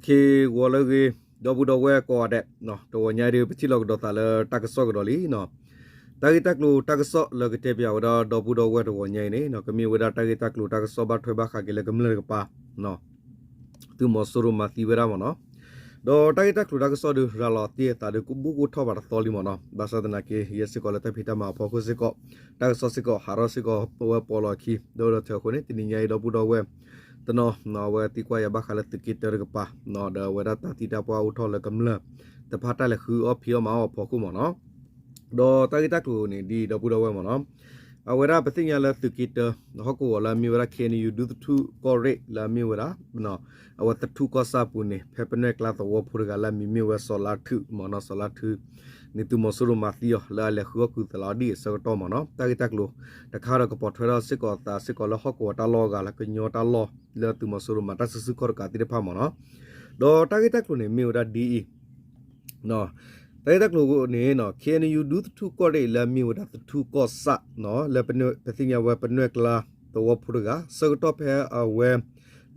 ဂီၤလၢအဂ့ၤ ဒီပုၢ်ဒီဝဲၢ်ကိးဂၤဒဲး, တဂီၤညါအံၤဒုး ပထံၣ်လိာ်ကဒီးသးလၢတၢ်ကစီၣ်ကဒီးလံ. တၢ်ဂ့ၢ်တၢ်ကျိၤတၢ်ကစီၣ်လၢကတဲပၠးဝဲဒၣ်ဒီပုၢ်ဒီဝဲၢ်တဂီၤညါအံၤန့ၣ် ကမ့ၢ်ဝဲဒၣ်တၢ်ဂ့ၢ်တၢ်ကျိၤတၢ်ကစီၣ်ဘၣ်ထွဲဘၣ်ဃးက့ၤလၢကမျၢၢ်တကပၤ သုးမီၤစိရိၤမၤသံဝဲဒၣ်မ့ၢ်နီၤ. ဒီးတၢ်ဂ့ၢ်တၢ်ကျိၤတၢ်ကစီၣ်ဒုး ရၤလီၤအသးဒုး ကဘူးကအိၣ်ထီၣ်ဘၣ်တသီလံမ့ၢ်နီၤ. ဘၣ်ဆၣ်သနာ်က့ ယဲစ့ၢ်ကီးလၢတၢ်ဖံးတၢ်မၤအဖီခိၣ်စ့ၢ်ကီး တၢ်ကစီၣ်စ့ၢ်ကီး ဟးထီၣ်စ့ၢ်ကီးဝဲပိာ်လီၤအခံ ဒီးဒီးထၢအဃိန့ၣ် တနံၤညါအံၤ ဒီပုၢ်ဒီဝဲၢ်တနီၤ အဝဲသံကွၢ်ယၤဘၣ်ဃးလၢသုးက့တၢတကပၤ ဒီးအဝဲဒၣ်တၢ်သံတၢ်ပှၢ်အိၣ်ထီၣ်လၢကမျၢၢ်တဖၣ်တၢ်လဲၤဃုအီၣ်ဖံးအီၣ်မၤအီၣ်အဖီခိၣ်မ့ၢ်နီၤ. ဒီးတၢ်ဂ့ၢ်တၢ်ကျိၤန့ၣ် ဒ်အံၤ ဒီပုၢ်ဒီဝဲၢ်မ့ၢ်နီၤ, အဝဲဒၣ်ပသ့ၣ်ညါလၢသုးက့တၢ ဟီၣ်ကဝီၤလၢအမ့ၢ်ဝဲဒၣ် ခ့ၣ်အဲၣ်ယူၣ် ဒူသထူၣ်ကီၢ်ရ့ၣ်လၢအမ့ၢ်ဝဲဒၣ် အဝဲသထူၣ်ကီၢ်ဆၣ်အပူၤန့ၣ် ဖဲပနွဲၢ်ကျါသဝီဖိတဂၤလၢအမံၤမ့ၢ်ဝဲစီၤလါထုမ့ၢ်နီၤ, စီၤလါထု န့ၣ် သုးမီၤစိရိၤမၤသံအီၤလၢအလဲၤဃုအီၣ်ကုၢ်သလးအီဒံၣ်အဆၢကတီၢ်မ့ၢ်နီၤ. တၢ်ဂ့ၢ်တၢ်ကျိၤတခါဒီးကပိာ်ထွဲထီၣ်စ့ၢ်ကီးအသးစ့ၢ်ကီးလၢဟီၣ်ကဝီၤတၢ်လီၢ်အဂၤလၢကညီတၢ်လီၢ်လၢသုးမီၤစိရိၤမၤတၢ်စုဆူၣ်ခီၣ်တကးသ့ၣ်တဖၣ်မ့ၢ်နီၤ. ဒီးတၢ်ဂ့ၢ်တၢ်ကျိၤန့ၣ်မ့ၢ်ဝဲဒၣ်ဒ်အံၤ တၢ်ဂ့ၢ်တၢ်ကျိၤန့ၣ် ခ့ၣ်အဲၣ်ယူၣ် ဒူသထူၣ်ကီၢ်ရ့ၣ်လၢအမ့ၢ်ဝဲဒၣ်သထူၣ်ကီၢ်ဆၣ် လၢပသ့ၣ်ညါဝဲပနွဲၢ်ကျါသဝီဖိတဂၤ ဆၢကတီၢ်ဖဲအဝဲ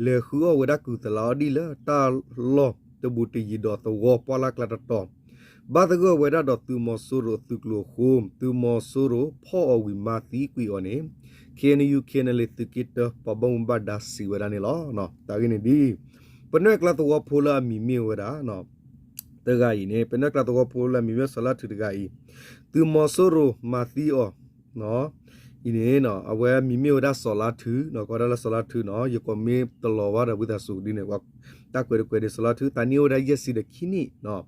လဲၤဃုအီၣ်ဝဲဒၣ်ကုၢ်သလးအီဒံၣ်လၢတၢ်လီၢ်တဘူးတယံၤဒီးသဝီပှၢ်လၢ်ကျါတတီၤ ဘၣ်သဂၢၢ်ဝဲဒၣ်ဒီးသုးမီၤစိရိၤသုးကျိၤအဃိ သုးမီၤစိရိၤဖီၣ်အီၤဝံၤမၤသံကွံာ်အီၤန့ၣ် ခ့ၣ်အဲၣ်ယူၣ် ခ့ၣ်အဲၣ်ယူၣ် သုးက့တၢ ပှၤဘၣ်မူဘၣ်ဒါစံးဝဲဒၣ်န့ၣ်လီၤ. တၢ်ဂ့ၢ်န့ၣ်ဒ်အံၤ ပနွဲၢ်ကျါသဝီဖိလၢအမံၤမ့ၢ်ဝဲဒၣ် တဂၤအံၤန့ၣ် ပနွဲၢ်ကျါသဝီဖိလၢအမံၤမ့ၢ်စီၤလါထုတဂၤအံၤ သုးမီၤစိရိၤမၤသံအီၤ အံၤန့ၣ် အဝဲမံၤမ့ၢ်ဝဲဒၣ်စီၤလါထု ကိးဒၣ်လၢစီၤလါထုနီၤ ယကိးမ့ၢ်တလီၤဘၣ်ဒီးဝံသးစူၤဒ်န့ၣ် တၢ်ကွဲးတကွဲးဒ်စီၤလါထု သးနံၣ်အိၣ်ဝဲဒၣ်ယဲၢ်ဆံဒီးခံနံၣ်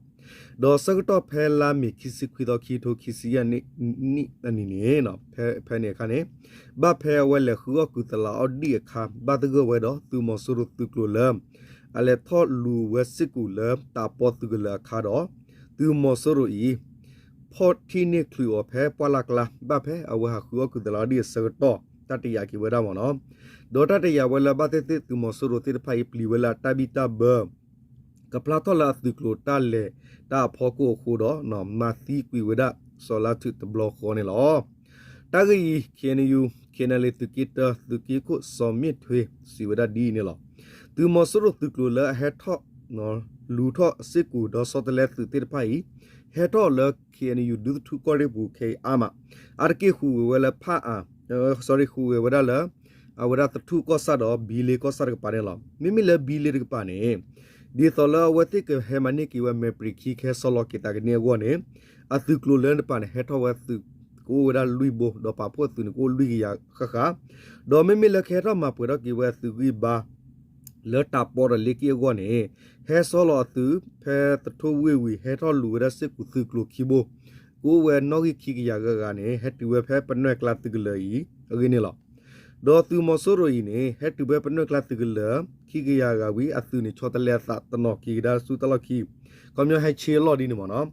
ဒီးဆၢကတီၢ်ဖဲလါမ့ၤခံဆံခွံသီခံကထိခံဆံယဲၢ်နံၣ်အနံၤန့ၣ် ဖဲန့ၣ်အခါန့ၣ် ဘၣ်ဖဲအဝဲလဲၤဃုအီၣ်ကုၢ်သလးအီဒံၣ်အခါ ဘၣ်သဂၢၢ်ဝဲဒီးသုးမီၤစိရိၤသုးကျိၤလၢ အလဲၤထီၣ်လူၤဝဲစ့ၢ်ကီးလၢတၢ်ပီသုးကလၢၤအခါဒီး သုးမီၤစိရိၤအံၤ ဖီၣ်ထံၣ်န့ၢ်ချုးအီၤဖဲပှၢ်လၢ်ကျါ ဘၣ်ဖဲအဝဲဟးဃုအီၣ်ကုၢ်သလးအီဒံၣ်အဆၢကတီၢ် တၢ်တယာ်က့ၤဝဲဒၣ်မ့ၢ်နီၤ. ဒီးတၢ်တယာ်ဝဲလၢဘၣ်သ့ၣ်သ့ၣ်သုးမီၤစိရိၤသ့ၣ်တဖၣ်အံၤ ပျံၤဝဲလၢအတၢ်ဘံၣ်တၢ်ဘၢ ကဖျါထီၣ်လၢအသုးကျိၤတၢ်လဲၤတၢ်အဖီခိၣ်အဃိဒီး မၤသံကွံာ်ဝဲဒၣ်စီၤလါထုတဘျီဃီန့ၣ်လီၤ. တၢ်ဂ့ၢ်အံၤ ခ့ၣ်အဲၣ်ယူၣ် ခ့ၣ်အဲၣ်ယူၣ် သုးက့တၢ သုးက့ခိၣ်စီၤမ့ၣ်ထွ့ စံးဝဲဒၣ်ဒ်အံၤန့ၣ်လီၤ. သုးမီၤစိရိၤသုးကျိၤလၢအဟဲထီၣ် လူၤထီၣ်စ့ၢ်ကီးဒီးဆီတလဲသုးသ့ၣ်တဖၣ်အံၤ ဟဲထီၣ်လၢ ခ့ၣ်အဲၣ်ယူၣ် ဒူသထူၣ်ကီၢ်ရ့ၣ်ပူၤခဲအံၤအါမး အါတက့ၢ်ဟူးဂဲၤဝဲလၢဖၣ်အၣ် sorry ဟူးဂဲၤဝဲဒၣ်လၢ အဝဲဒၣ်သထူၣ်ကီၢ်ဆၣ်ဒီးဘံလ့ကီၢ်ဆၣ်တကပၤန့ၣ်လီၤ. မ့မ့ၢ်လၢဘံလ့တကပၤန့ၣ် ဒ်သိးလၢအဝဲသ့ၣ်ကဟဲမၤန့ၢ်က့ၤဝဲမဲာ်ပြံးခံ ကဟဲဆီလီၤက့ၤသးကန့ၢ်အဂီၢ်န့ၣ် အသုးကျိၤလၢတကပၤန့ၣ် ဟဲထီၣ်ဝဲသုးကအိၣ်ဝဲဒၣ်လွံၢ်ဘိ ဒီးပာ်ဖှိၣ်အသုးန့ၣ် ကအိၣ်လွံၢ်ကယၤဃၣ်ဃၣ် ဒီးမ့မ့ၢ်လၢကဟဲထီၣ်မၤပှဲၤထီၣ်က့ၤဝဲအသုးဂံၢ်ဘါ လၢတၢ်ပီဒီးလ့က့ၢ်အဂီၢ်န့ၣ် ဟဲဆီလီၤအသုး ဖဲသထူၣ်ဝ့ၢ်ဝံၤ ဟဲထီၣ်လူၤဝဲဒၣ်စ့ၢ်ကီးသုးကျိၤခံဘိ ကအိၣ်ဝဲနီၣ်ဂံၢ်ခံကယၤဂၤဂၤန့ၣ် ဟဲတုၤဝဲဖဲပနွဲၢ်ကျါသုးကလၢၤအံၤ အဂ့ၢ်န့ၣ်လီၤ. ဒီးသုးမီၤစိရိၤအံၤန့ၣ် ဟဲတုၤဖဲပနွဲၢ်ကျါသုးကလၢၤ ခံကယၤဂၤဝံၤ အသုးန့ၣ်ဆီတလဲအသးတနီၤက့ၤကဒါဆူတၢ်လီၢ်ခံ ခီပညီဟဲဆ့အလီၢ်ဒ်န့ၣ်မ့ၢ်နီၤ.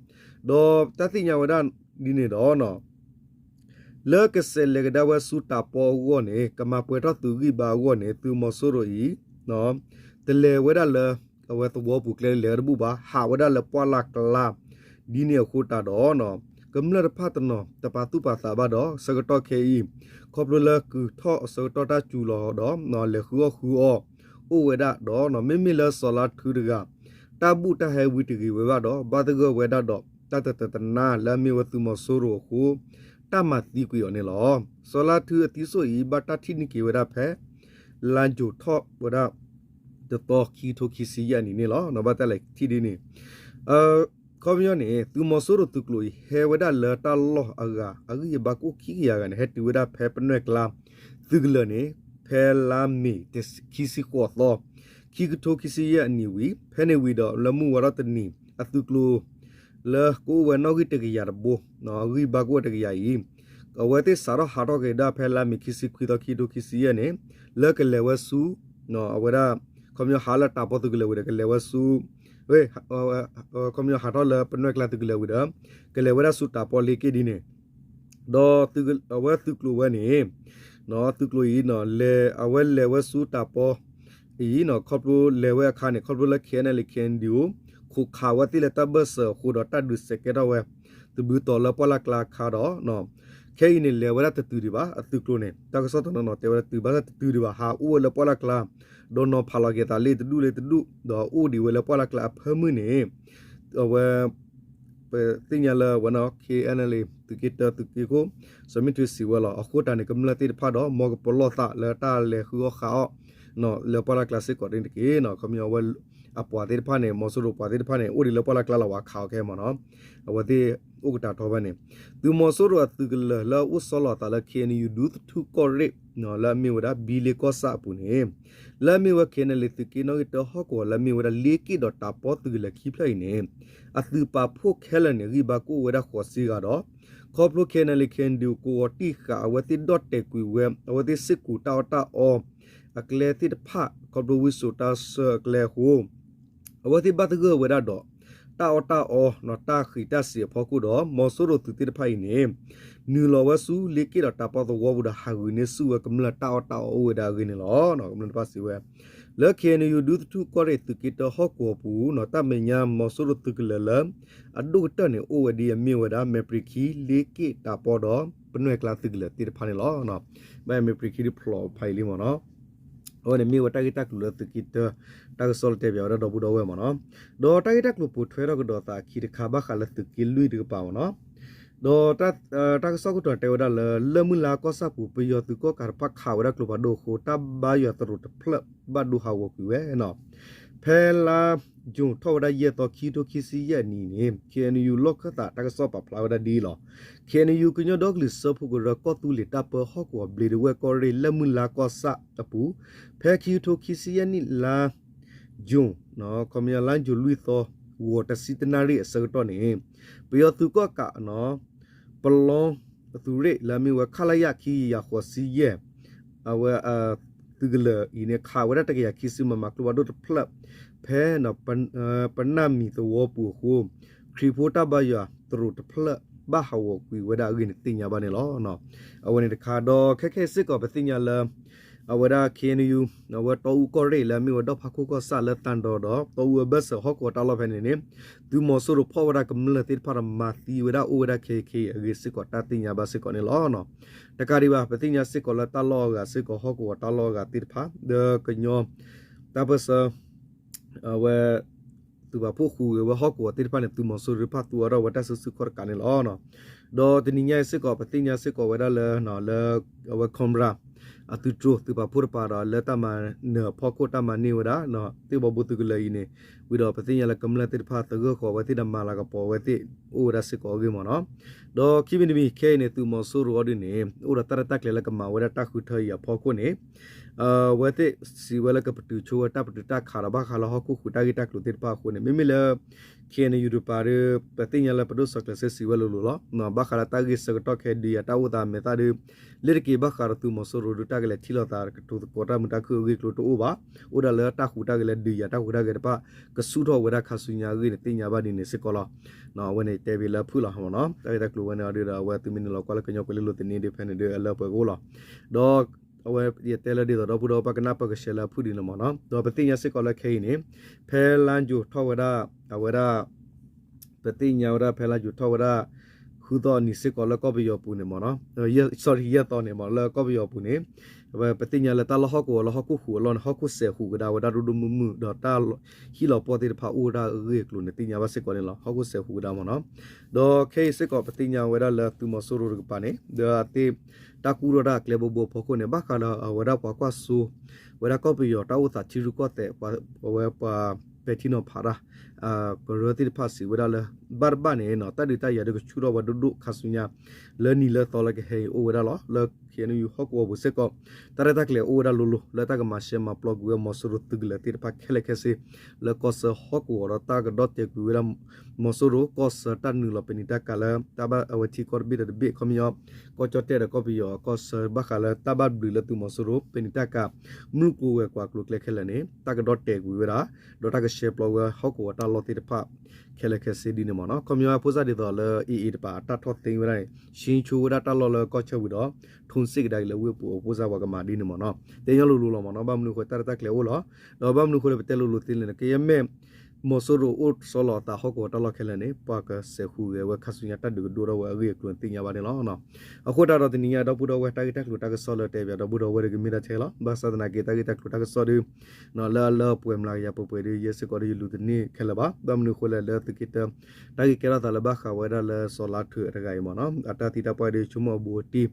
ဒီးတၢ်သ့ၣ်ညါဝဲဒၣ်ဒ်န့ၣ်ဒီး လၢကဆဲးလဲၤကဒါဝဲဆူတၢ်ပီအဂီၢ်န့ၣ် ကမၤပှဲၤထီၣ်သုးဂံၢ်ဘါအဂီၢ်န့ၣ် သုးမီၤစိရိၤအံၤ တလဲၤဝဲဒၣ်လၢ အဝဲသဝီပူၤကျဲလဲၤဝဲတဘူၣ်ဘၣ် ဟးဝဲဒၣ်လၢပှၢ်လၢ်ကျါ ဒ်န့ၣ်အဃိတၢ်ဒီး ကမျၢၢ်တဖၣ်တနီၤ တပာ်သူၣ်ပာ်သးဘၣ်ဒီး ဆၢကတီၢ်ခဲအံၤ ခီဖျိလၢကုၢ်ထီၣ်အဆၢကတီၢ်တၢ်စူၤလီၤဒီး လဲၤဃုအီၣ်ဃုအီ အိၣ်ဝဲဒၣ်ဒီး မ့မ့ၢ်လၢစီၤလါထုတဂၤ တၢ်ဘူၣ်တၢ်ဟဲဝံတဂ့ၤဝဲဘၣ်ဒီး ဘၣ်သဂၢၢ်ဝဲဒၣ်ဒီး တၢ်တတၢတနါလၢအမ့ၢ်ဝဲသုးမီၤစိရိၤအဃိ တၢ်မၤသံကွံာ်အီၤန့ၣ်လီၤ. စီၤလါထုအသံစိၣ်အံၤ ဘၣ်တၢ်ထံၣ်န့ၢ်က့ၤဝဲဒၣ်ဖဲ လါယူၤထီၣ်ဝဲဒၣ် တသီခံကထိခံဆံယဲၢ်အနံၤန့ၣ်လီၤ. ဘၣ်တၢ်လဲၤထံၣ်ဒ်န့ၣ် ခီပညီန့ၣ် သုးမီၤစိရိၤသုးကျိၤအံၤ ဟဲဝဲဒၣ်လၢတၢ်လီၢ်အဂၤ အဂံၢ်အဘါကအိၣ်ခံကယၤဂၤန့ၣ် ဟဲတုၤဝဲဒၣ်ဖဲပနွဲၢ်ကျါ သုးကလၢၤန့ၣ် ဖဲလါမ့ၤ ခံဆံဃိးသီ ခံကထိခံဆံယဲၢ်အနံၤဝံၤ ဖဲန့ၣ်ဝံၤဒီးလၢမုၢ်ဝါထီၣ်တနံၤ အသုးကျိၤ လၢကအိၣ်ဝဲနီၣ်ဂံၢ်တကယၤတဘိ အဂံၢ်ဘါကအိၣ်ဝဲတကယၤအံၤ အဝဲသ့ၣ်စးထီၣ်ဟးထီၣ်က့ၤဒၣ်ဖဲလါမ့ၤခံဆံခွံသီ ခံကထိခံဆံယဲၢ်န့ၣ် လၢကလဲၤဝဲဆူ အဝဲဒၣ် ခီပညီဟးလၢတၢ်ပီသုးကလၢၤဝံၤဒီး ကလဲၤဝဲဆူ ခီပညီဟးထီၣ်လၢပနွဲၢ်ကျါသုးကလၢၤဝံၤဒီး ကလဲၤဝဲဒၣ်ဆူတၢ်ပီလ့က့ၢ်ဒ်န့ၣ် ဒီးအဝဲသုးကျိၤဝဲန့ၣ် သုးကျိၤအံၤ အဝဲလဲၤဝဲဆူတၢ်ပီအံၤ ခီဖျိလဲၤဝဲအခါန့ၣ် ခီဖျိလၢ ခ့ၣ်အဲၣ်ယူၣ် ခ့ၣ်အဲၣ်ယူၣ် ခိးခးဝဲသ့ၣ်လၢတၢ်ဘၢၣ်စၢၤအဃိဒီး တၢ်ဒုးစဲးကဲထီၣ်ဝဲ သဘျုးတီၤလၢပှၢ်လၢ်ကျါခါဒီး ခဲအံၤန့ၣ် လဲၤဝဲဒၣ်တတုၤဒံးဘၣ် အသုးကျိၤန့ၣ် တၢ်ကစီၣ်တနီၤနီၤတဲဝဲဒၣ် တုၤဘၣ်တတုၤဒံးဘၣ် ဟးအိၣ်ဝဲလၢပှၢ်လၢ်ကျါ ဒီးနီၤဖးလီၤက့ၤသးလ့တဒူၣ်လ့တဒူၣ် ဒီးအိၣ်ဒံးဝဲလၢပှၢ်လၢ်ကျါအဖၢမုၢ်န့ၣ် အဝဲ ပသ့ၣ်ညါလၢဝဲ KNLA သုးက့တၢ သုးက့ခိၣ် စီၤမံထွဲစံးဝဲလီၤ. အဃိတၢ်န့ၣ် ကမျၢၢ်သ့ၣ်တဖၣ်ဒီး မ်ကပလီၢ်သးလၢတၢ်လဲၤဃုအီၣ်ဃုအီၣ် လၢပှၢ်လၢ်ကျါစ့ၢ်ကီးန့ၣ်တက့ၢ်. ခီပညီအဝဲအပှၤသ့ၣ်တဖၣ်န့ၣ် မီၤစိရိၤပှၤသ့ၣ်တဖၣ်န့ၣ် အိၣ်ဒံးလၢပှၢ်လၢ်ကျါလီၤ ဝဲခးအီၤခဲမ့ၢ်နီၤ အဝဲသ့ၣ်အိၣ်ကတၢၢ်ထီဖဲန့ၣ် သုးမီၤစိရိၤအသုးကလၢၤလၢအအိၣ်ဆီလီၤအသးလၢ KNU ဒူသထူၣ်ကီၢ်ရ့ၣ် လၢအမ့ၢ်ဝဲဒၣ် ဘံလ့ကီၢ်ဆၣ်အပူၤန့ၣ် လၢအမ့ၢ်ဝဲ KNLA သုးက့နီၣ်ဂံၢ်တၢဟီၣ်ကဝီၤ လၢအမ့ၢ်ဝဲဒၣ်လ့က့ၣ်ဒီးတၢ်ပီသုးကလၢၤခံဖျၢၣ်အံၤန့ၣ် အသုးပာ်ဖှိၣ်ခဲလၢာ်န့ၣ် ဂံၢ်ဘါကအိၣ်ဝဲဒၣ်ဃိးဆံဂၤဒီး ခီဖျိ KNLA KNDO ကဝီၤတံၢ်ဃာ် အဝဲသ့ၣ်ဒီၣ်တဲာ်ကွံာ်ဝဲ အဝဲသ့ၣ်စ့ၢ်ကီးတၢ်အီၣ်တၢ်အီ အကျဲသ့ၣ်တဖၣ် ခီဖျိဝံစိာ်တၢ်ဆၢအကျဲအဃိ အဝဲသ့ၣ်ဘၣ်သဂၢၢ်ဝဲဒၣ်ဒီး တၢ်အီၣ်တၢ်အီ တၢ်ဃံးတၢ်စ့ၤအဖီခိၣ်ဒီး မီၤစိရိၤသုးသ့ၣ်တဖၣ်အံၤန့ၣ် နုာ်လီၤဝဲဆူလ့က့ၣ်ဒီးတၢ်ပီသဝီပူၤဒီး ဟးဂုာ်န့ၢ်ဆူၣ်ဝဲကမျၢၢ်တၢ်အီၣ်တၢ်အီအိၣ်ဝဲဒၣ်အဂ့ၢ်န့ၣ်လီၤ. ကမျၢၢ်တဖၣ်စံးဝဲ လၢ KNU ဒူသထူၣ်ကီၢ်ရ့ၣ်သုးက့တၢဟီၣ်ကဝီၤပူၤ တၢ်မဲာ်ညါမီၤစိရိၤသုးကလၢၤလၢ အဒိၣ်ကတၢၢ်န့ၣ် အိၣ်ဝဲဒ်အမ့ၢ်ဝဲဒၣ် မဲာ်ပြံၤခံ လ့က့ၣ်တၢ်ပီဒီး ပနွဲၢ်ကျါသုးကလၢၤသ့ၣ်တဖၣ်န့ၣ်လီၤ. ဘၣ်မဲာ်ပြံၤခံဒ်ဖျိးဖးအံၤလံမ့ၢ်နီၤ အဝဲန့ၣ်မ့ၢ်ဝဲတၢ်ဂ့ၢ်တၢ်ကျိၤလၢသုးက့တၢ တၢ်ကစီၣ်လၢတဲပၠးဝဲဒၣ်ဒီပုၢ်ဒီဝဲၢ်မ့ၢ်နီၤ ဒီးတၢ်ဂ့ၢ်တၢ်ကျိၤပိာ်ထွဲထီၣ်ကဒီးသးအခံတခါ ဘၣ်ဃးလၢသုးက့လွံၢ်တကပၤမ့ၢ်နီၤ ဒီးတၢ်ကစီၣ်ခိၣ်တီတဲဝဲဒၣ်လၢ လၢၢ်မုၢ်လါကီၢ်ဆၣ်ပူၤ ပယီၤသုးကီၣ်ကးတဖၣ်ခးဝဲဒၣ်ကျိဖးဒိၣ်အဃိ တၢ်ဘါယွၤသရိာ်တဖျၢၣ်ဘၣ်ဒိဟးဂီၤကွံာ်ဝဲနီၤ ဖဲလါ June ထီၣ်ဝဲဒၣ်ယဲၢ်သီ ခံကထိခံဆံယဲၢ်နံၣ်န့ၣ် KNU လီၢ်ခၢၣ်သးတၢ်ကစီၣ်ပာ်ဖျါဝဲဒၣ်ဒ်အံၤလီၤ. KNU ကညီဒီကလုာ်စၢဖှိၣ်ကရၢ ကီၢ်သူလ့ၤတၢ်ပၢဟီၣ်ကဝီၤဘျ့ဒဝဲၢ်ကီၢ်ရ့ၣ် လၢၢ်မုၢ်လါကီၢ်ဆၣ်အပူၤ ဖဲခံကထိခံဆံယဲၢ်နံၣ်လါ June ခီပညီလါ June လွံၢ်သီ ဂီၤတဆံတနၣ်ရံၣ်အဆၢကတီၢ်န့ၣ် ပယီၤသုးကီၣ်ကး ပလီအသုးရ့ၣ်လၢအမ့ၢ်ဝဲ ခလရ ခံကယၤဃိးဆံယဲၢ် အဝဲ သုးကလၢၤအံၤန့ၣ် ခးဝဲဒၣ်တကယၤခံဆံ မမ ကျိဖးဒိၣ်တဖျၢၣ် ဖဲ ပနၢ်မံၤသဝီပူၤအဃိ ခရံာ်ဖိတၢ်ဘါယွၤသရိာ်တဖျၢၣ် ဘၣ်ဟးဂီၤကွံာ်ဝဲဒၣ်အဂ့ၢ်န့ၣ်သ့ၣ်ညါဘၣ်န့ၣ်လီၤ. အဝဲန့ၣ်တခါ ဒီးခဲခဲအံၤစ့ၢ်ကီးပသ့ၣ်ညါလၢ အဝဲဒၣ် KNU အဝဲတီအူကီၢ်ရ့ၣ်လၢအမ့ၢ်ဝဲဒီဖးခိၣ်ကီၢ်ဆၣ်လၢသးဒီဒီး တီအူအဘၢၣ်စၢၤဟီၣ်ကဝီၤတၢ်လီၢ်ဖဲန့ၣ်န့ၣ် သုးမီၤစိရိၤဖီၣ်ဝဲဒၣ်ကမျၢၢ်သ့ၣ်တဖၣ်ဒီးမၤသံဝဲဒၣ်အိၣ်ဝဲဒၣ်ခဲအံၤခဲအံၤအဂ့ၢ်စ့ၢ်ကီး တၢ်သ့ၣ်ညါဘၣ်စ့ၢ်ကီးန့ၣ်လီၤ. တကးဒံးဘၣ် ပသ့ၣ်ညါစ့ၢ်ကီးလၢတၢ်လီၢ်အဂၤစ့ၢ်ကီး ဟီၣ်ကဝီၤတၢ်လီၢ်အဂၤသ့ၣ်တဖၣ် ဒီးကညီ တၢ်ပၢၢ်ဆၢ အဝဲ သုးပာ်ဖှိၣ်ဃုာ်ဂ့ၤဝဲဟီၣ်ကဝီၤသ့ၣ်တဖၣ်န့ၣ် သုးမီၤစိရိၤတဖၣ်သူအီၤထီၣ်ဝဲတၢ်စုဆူၣ်ခီၣ်တကးန့ၣ်လီၤ. ဒီးတနံၤညါအံၤစ့ၢ်ကီး ပသ့ၣ်ညါစ့ၢ်ကီးဝဲဒၣ်လၢ လၢ အဝဲ Cobra အသုးတြိၤသုးပာ်ဖှိၣ်တပၤဒီး လၢတၢ်မၤနၢၤအဖီခိၣ်တၢ်မၤန့ၢ်ဝဲဒၣ် သ့ၣ်ဘီဘိသုးကလၢၤအံၤန့ၣ် ဝံၤဒီးပသ့ၣ်ညါလၢကမျၢၢ်သ့ၣ်တဖၣ်သဂၢၢ်ဃီၤဝဲသ့ၣ်ဒီးမၤလၤကပီၤဝဲသ့ၣ်အိၣ်ဝဲဒၣ်စ့ၢ်ကီးအဂ့ၢ်မ့ၢ်နီၤ. ဒီးခံမံၤတမံၤခဲအံၤန့ၣ် သုးမီၤစိရိၤအီၤဒုန့ၣ် အိၣ်ဒီးတၢ်ရဲၣ်တၢ်ကျဲၤလၢကမၤဝဲဒၣ်တၢ်ဃုထၢအံၤအဖီခိၣ်န့ၣ် အဝဲသ့ၣ်စံးဝဲလၢကပတုာ်ဆိဝဲတၢ်ပတုာ်တၢ်ခးဒီးဘၣ်ဃးလၢဟီၣ်ခိၣ်ဃုာ်တၢ်ဂ့ၢ်တၢ်ကျိၤသ့ၣ်တဖၣ်အဃိန့ၣ် မ့မ့ၢ်လၢ KNU တပၤဒီး ပသ့ၣ်ညါလၢပဒိၣ်စီၤကျၢၤစ့ၣ်စံးဝဲလိၤလိၤလီၤ. ဘၣ်ဃးလၢတၢ်ဂ့ၢ်ဆၢကတီၢ်ခဲအံၤ ဒုးယၤတၢ်အိၣ်သးအမဲာ်သၣ်ဒီး လ့တက့ၤဘၣ်ဃးဒီးသုးမီၤစိရိၤဒီး တၢ်ကလဲၤထံၣ်လိာ်သးကတိၤသကိးတၢ်မုာ်တၢ်ခုၣ်အဂ့ၢ်အကျိၤတအိၣ်ဘၣ်. အိၣ်ဒၣ်လၢတၢ်ဟူးတၢ်ဂဲၤလၢဒုးယၤတၢ်ဟူးတၢ်ဂဲၤတဖၣ် ကဆူၣ်ထီၣ်ဝဲဒၣ်ခါဆူညါအဂ့ၢ်န့ၣ် သ့ၣ်ညါဘၣ်ဒ်န့ၣ်စ့ၢ်ကီးလီၤ. အဝဲန့ၣ်တဲဘၣ်လၢအဖုၣ်လီၤမ့ၢ်နီၤ. တၢ်ဂ့ၢ်တၢ်ကျိၤဝဲန့ၣ်အီၤဒုဒီး အဝဲသုးမုၢ်နုာ်လီၤကွၢ်လၢကညီကွဲၤလ့လိၤသန့ဒီး ဖဲန့ၣ်ဒီးအလၢပှဲၤကအိၣ်လီၤ. ဒီး အဝဲယတဲလၢဒ်သိးဒီပုၢ်ဒီဝဲၢ်ပှၤကနၢ်ပၢၢ်ကဆှဲလၢအဖုၣ်ဒ်န့ၣ်မ့ၢ်နီၤ. ဒီးပသ့ၣ်ညါစ့ၢ်ကီးလၢခဲအံၤန့ၣ် ဖဲလါယူၤထီၣ်ဝဲဒၣ် အဝဲဒၣ် ပသ့ၣ်ညါဝဲဒၣ်ဖဲလါယူၤထီၣ်ဝဲဒၣ် ဃုသီအနံၤစ့ၢ်ကီးလၢကီၢ်ပယီၤပူၤန့ၣ်မ့ၢ်နီၤ, sorry ယဲၢ်သီန့ၣ်မ့ၢ် လၢကီၢ်ပယီၤပူၤန့ၣ် ပသ့ၣ်ညါလၢတၢ်လီၢ်ဟီၣ်ကဝီၤလၢဟီၣ်ခိၣ်ဃုာ်အလီၢ်န့ၣ် ဟီၣ်ခိၣ်စဲၤဟူးကဒါဝဲဒၣ်ဒိၣ်ဒိၣ်မုၢ်မုၢ် ဒီးတၢ်ဟံၣ်လီၤပှီၢ်သ့ၣ်တဖၣ်အိၣ်ဝဲဒၣ်အဂ့ၢ်အကျိၤန့ၣ် သ့ၣ်ညါဘၣ်စ့ၢ်ကီးန့ၣ်လီၤ. ဟီၣ်ခိၣ်စဲၤဟူးကဒါမ့ၢ်နီၤ. ဒီးခဲအံၤစ့ၢ်ကီးပသ့ၣ်ညါဝဲဒၣ်လၢသုးမီၤစိရိၤတကပၤန့ၣ် ဒီးအသ့ၣ် တၢ်ကူၣ်ထီၣ်တၢ်အကျဲဘိဘိအဖီခိၣ်န့ၣ် ဘၣ်ဃးဒီးအဝဲဒၣ်ပှၤကွၢ်စိ ဝဲဒၣ်ကီၢ်ပယီၤတၢ်အိၣ်သးထံရူၢ်ကီၢ်သဲး အဝဲပှၤပဲာ်ထံနီၤဖးတၢ် ကရၢသ့ၣ်တဖၣ်စံးဝဲဒၣ်လၢ ဘၣ်တဘၣ်န့ၣ် တၢ်ဒုးတၢ်ယၤဒုးကဆူၣ်ထီၣ်ဝဲဒိၣ်ဒိၣ်ခါဆူညါ လၢနံၤလၢသီလၢကဟဲအံၤအိၣ်ဝဲဒၣ်လီၤ. လၢ KNU ဟီၣ်ကဝီၤပူၤစ့ၢ်ကီး တၢ်ရဲၣ်တၢ်ကျဲၤအိၣ်ဝဲဒၣ်လိၤလိၤ လၢတၢ်ကမၤရှဲမၤပျီကွံာ်ဝဲမီၤစိရိၤသုးကလၢၤသ့ၣ်တဖၣ်ခဲလၢာ်ခဲဆ့ လၢကီၢ်ဆၢဟီၣ်ကဝီၤဒီးတၢ်ကဒီၣ်တဲာ်ကွံာ်ဝဲဒၣ် မီၤစိရိၤကီၢ်ဆၢတၢ်နုာ်လီၤပနံာ်တၢ်ကၤလၢ တၢ်ဘၣ်အဝဲထံကီၢ်တဘ့ၣ်ဒီးတဘ့ၣ် ခီပညီ ကီၢ်ကၠီၣ်တဲၣ်ဒီးကီၢ်ပယီၤကီၢ်ဆၢဘၣ်ဃးလၢတၢ်ဘၣ်ဘျုးလၢသုးမီၤစိရိၤ ပနံာ်တၢ်ကၤ မုၢ်ကျိၤဝဲၤကွာ်ကျိၤကျဲခဲလၢာ်န့ၣ် တၢ်ကဒီၣ်တဲာ်ကွံာ်ဝဲဒၣ် ဒီးတၢ်ကရှဲပျီဝဲဟီၣ်ကဝီၤတၢ်လီၢ်သ့ၣ်တဖၣ် ခဲလၢာ်ခဲဆ့ဒ်န့ၣ်မ့ၢ်နီၤ. ခီပညီဖိစၢ်ဒ်သိးလၢ AA တပၤ တၢ်ထီၣ်သ့ဝဲဒၣ်န့ၣ် ရှ့ဆိဝဲဒၣ်တၢ်လီၢ်လၢကီၢ်ဆၢဝံၤဒီး ထိန်းစစ် ကဒါက့ၤလၢဝ့ၢ်ပူၤအဖိစၢ်ပှၤကမၤဒ်န့ၣ်မ့ၢ်နီၤ. တဲညီလိၤလိၤလီၤမ့ၢ်နီၤ. ဘၣ်မနုၤအဃိတၢ်ရဲၣ်တၢ်ကျဲၤအိၣ်လီၤ. ဒီးဘၣ်မနုၤအဃိလၢပတဲလိၤလိၤသ့လဲၣ်န့ၣ် ကယဲၢ်မ့ၢ် မီၤစိရိၤအိၣ်ဆီလီၤအသးဟီၣ်ကဝီၤတၢ်လီၢ်ခဲလၢာ်န့ၣ် ပှၤကစဲးဃုာ်ဂဲၤဝဲခါဆူညါ တၢ်ဒုးကဒိၣ်ထီၣ်ဝဲအဂ့ၢ်အကျိၤန့ၣ်သ့ၣ်ညါဘၣ်န့ၣ်လီၤ. အဃိတၢ်ဒီးတနံၤညါ ဒီပုၢ်ဒီဝဲၢ်တၢ်ဂ့ၢ်တၢ်ကျိၤတၢ်ကစီၣ်လၢတဲဘၣ်ဒီပုၢ်ဒီဝဲၢ်တဂ့ၤ မ့ၢ်ဒၣ်ထဲလီၤ. ဘၣ်ဆၣ်သနာ်က့ တၢ်ဂ့ၢ်တၢ်ကျိၤတၢ်ကစီၣ်ဒီး လၢအလၢပှဲၤမျးကယၤပှဲၤပှဲၤဒီး ယဲစ့ၢ်ကီးဒီးယလူၤတန့ၢ်ခဲလၢာ်ဘၣ်. ဘၣ်မနုၤအဃိလဲၣ် လၢသုးက့တၢ တၢ်ဂ့ၢ်ကဲထီၣ်သးလၢဘၣ်ဃးဝဲဒၣ်လၢစီၤလါထုးတဂၤအံၤမ့ၢ်နီၤ အတၢ်သံတၢ်ပှၢ်ဒီး ဆိကမိၣ်အဘူးအတံၢ်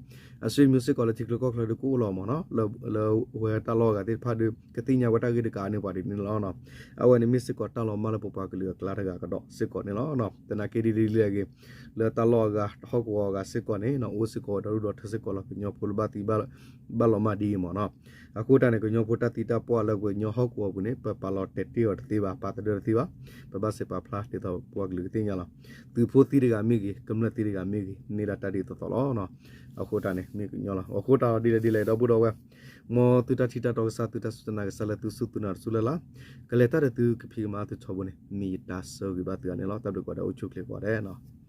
အဆွေမျိုးစ့ၢ်ကီးလၢထံချၢကီၢ်ချၢဒီးကအိၣ်လီၤမ့ၢ်နီၤ လၢ လၢဝဲတၢ်လီၢ်အဂၤသ့ၣ်တဖၣ်ဒီး ကသ့ၣ်ညါဝဲတၢ်ဂ့ၢ်တကးန့ၣ်ပှၤဒ်န့ၣ်လီၤ. အဝဲန့ၣ်မ့ၢ်စ့ၢ်ကီးတၢ်လီၤမၢ်လၢပပှၤကလုာ်အကျါတဂၤကဒီးစ့ၢ်ကီးန့ၣ်လီၤ. သနာ်က့ဒ်လဲၣ်ဒ်လဲၣ်ဂ့ၤ လၢတၢ်လီၢ်အဂၤ ဟီၣ်ကဝီၤအဂၤစ့ၢ်ကီးန့ၣ် အိၣ်စ့ၢ်ကီးဝဲဒီဒူၣ်ဒီထၢစ့ၢ်ကီးလီၤ. ကညီဖိလၢဘၣ်သံ ဘၣ်လီၤမၢ်ဒ်အံၤမ့ၢ်နီၤ. အဃိတၢ်န့ၣ် ကညီဖိတၢ်သံတၢ်ပှၢ်လၢပှၤကညီဟီၣ်ကဝီၤအပူၤန့ၣ် ပပာ်လီၤတဲာ်တ့ၢ်အီၤတသ့ဘၣ်, ပာ်သဒၢတသ့ဘၣ်, ပဘၣ်စဲးပာ်ဖျါဒ်သိးပပှၤကလုာ်ကသ့ၣ်ညါလီၤ. သုးဖိသံတဂၤမ့ၢ်ဂ့ၤ, ကမျၢၢ်သံတဂၤမ့ၢ်ဂ့ၤ, မ့ၢ်ဒၣ်တၢ်ဒ်သိးသိးလီၤ. အဃိတၢ်န့ၣ် မ့ၢ်ကညီလီၤ. အဃိတၢ်ဒ်လဲၣ်ဒ်လဲၣ် ဒီပုၢ်ဒီဝဲၢ်, မ်သုတၢ်ထံၣ်တၢ်တီကစၢ် သုတၢ်စူၢ်တၢ်နာ်ကစၢ်လၢသုစူၢ်သုနာ်တစူၢ်လၢ်လၢ်, ကလဲၤတၢ်ဒီးသုကဖံးကမၤသုထီဘိန့ၣ် မ့ၢ်ယတၢ်ဆၢဂ့ၤဘၣ်သုဂၤန့ၣ်လီၤ. တၢ်ဘျုးကိးဂၤဒဲး အိၣ်ဆူၣ်ချ့ကိးဂၤဒဲးနီၤ.